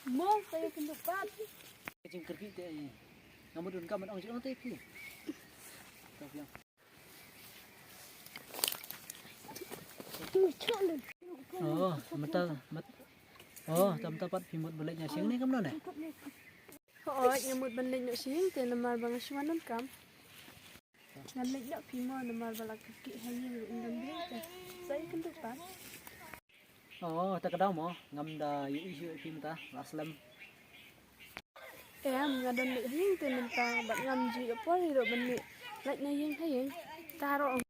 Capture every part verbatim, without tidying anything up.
Mo, saya kynduh pat. Jingkyrkieh te ai. Nga mut don ka ban ong jingong te phi. Ka biang. Oh, mynta, mynta. Oh, mynta pat phi mut ban leit noh sha ïing ne kumno ne? Hooid, nga mut ban leit noh sha ïing te namar ba nga shu wan donkam. Ngan leit noh phi mo namar ba la kyrkieh ha ïing ruh ym don briew te. Sa ïa kynduh pat. Oh, te ka daw mo, ngam da ïohi shuh ïa phi mynta, la slem. Em, nga don leit ha ïing te mynta bad ngam ju ïoh por hi ruh ban leit na ïing ha ïing. Ta ruh.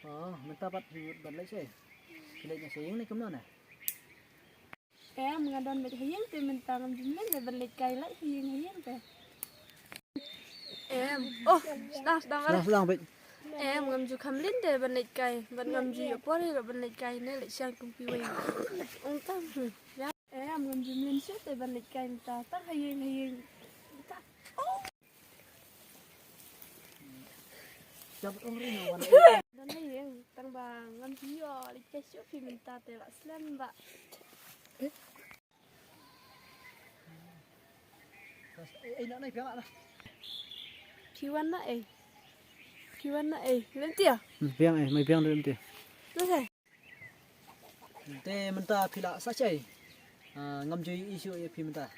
Oh, mynta pat phi mut ban leit sha ïing. Phi leit na sha ïing ne kumno ne? Em, nga don leit ha ïing te mynta ngam ju mlien te ban leit kai leit ha ïing ha ïing te. Em, oh, sdang, sdang, sdang, sdang beit. Em, ngam ju kham mlien te ban leit kai, ban ngam ju ïoh por hi ruh ban leit kai ne leit shang kum phi wei. Ong tam. Ya, em, ngam ju mlien shuh te ban leit kai mynta tang ha ïing ha ïing. Mynta. Oh. Jap ong ri no wan. Don ha ïing tang ba ngam ju ïoh leit kai shuh phi mynta te la slem ba. Ei, ei, na, na, biang na. Phi wan na ei. Phi wan na ei. Lem tia. Hmm, biang ei, mai biang lem tia. Na sei. Te mynta phi la sa shai. Ah, ngam ju ïohi shuh ïa phi mynta.